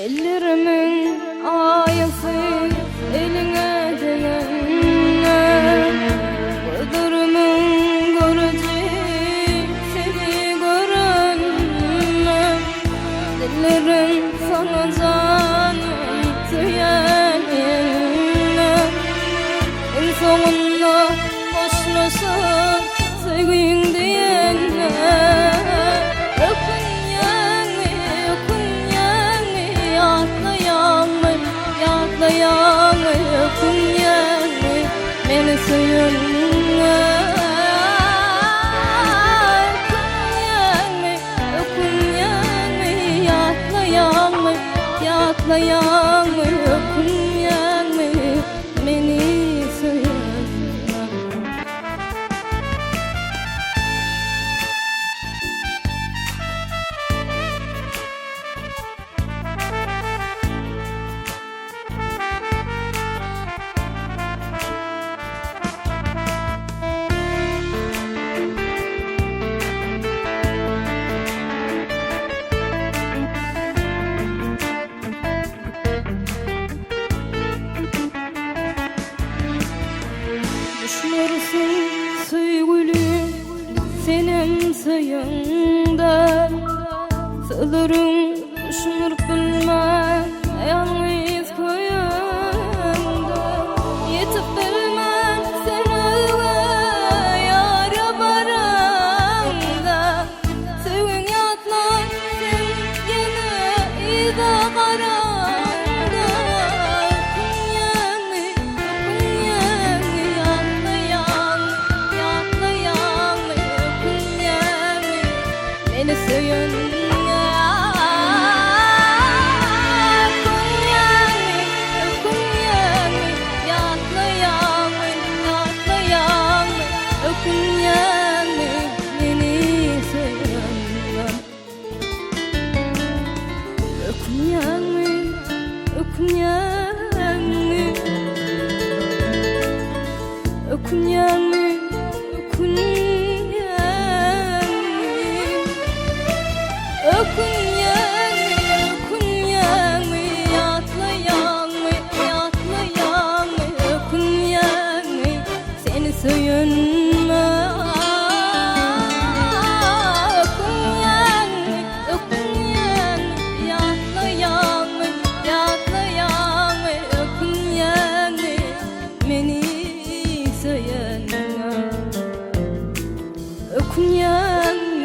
Ellerimiň aýasy eliňe degende, Gözlerimiň göreji seni görende, Dillerim saňa janym söýen diýende, Iň soňunda hoşlaşyp söýgiň diýende, Ökünýäňmi, ökünýäňmi, ýatlaýaňmy, ýatlaýaňmy, ökünýäňmi meni söýeniňe? Ökünýäňmi, ökünýäňmi, ýatlaýaňmy, ýatlaýaňmy, ökünýäňmi meni söýeniňe? Düşmersiň söýgüli senem söýeňde Sözleriň düşündirip bilmän ýalňyz köýeňde Ýetip bilmän sen öýe ýara baraňda Söýgiň ýatlan sen ýene yza garaňda Ökünýäňmi, ökünýäňmi, ýatlaýaňmy, ýatlaýaňmy, ökünýäňmi meni söýeniňe? Ökünýäňmi, ökünýäňmi, ýatlaýaňmy, ýatlaýaňmy, ökünýäňmi meni söýeniňe? Ökünýäňmi, ökünýäňmi? Ökünýäňmi, ökünýäňmi? Ökünýäňmi, ökünýäňmi? Ýatlaýaňmy, ýatlaýaňmy? Ökünýäňmi seni söýenime? Ökünýäňmi, ökünýäňmi? Ýatlaýaňmy, ýatlaýaňmy? Ökünýäňmi meni söýenime? Ökünýäňmi?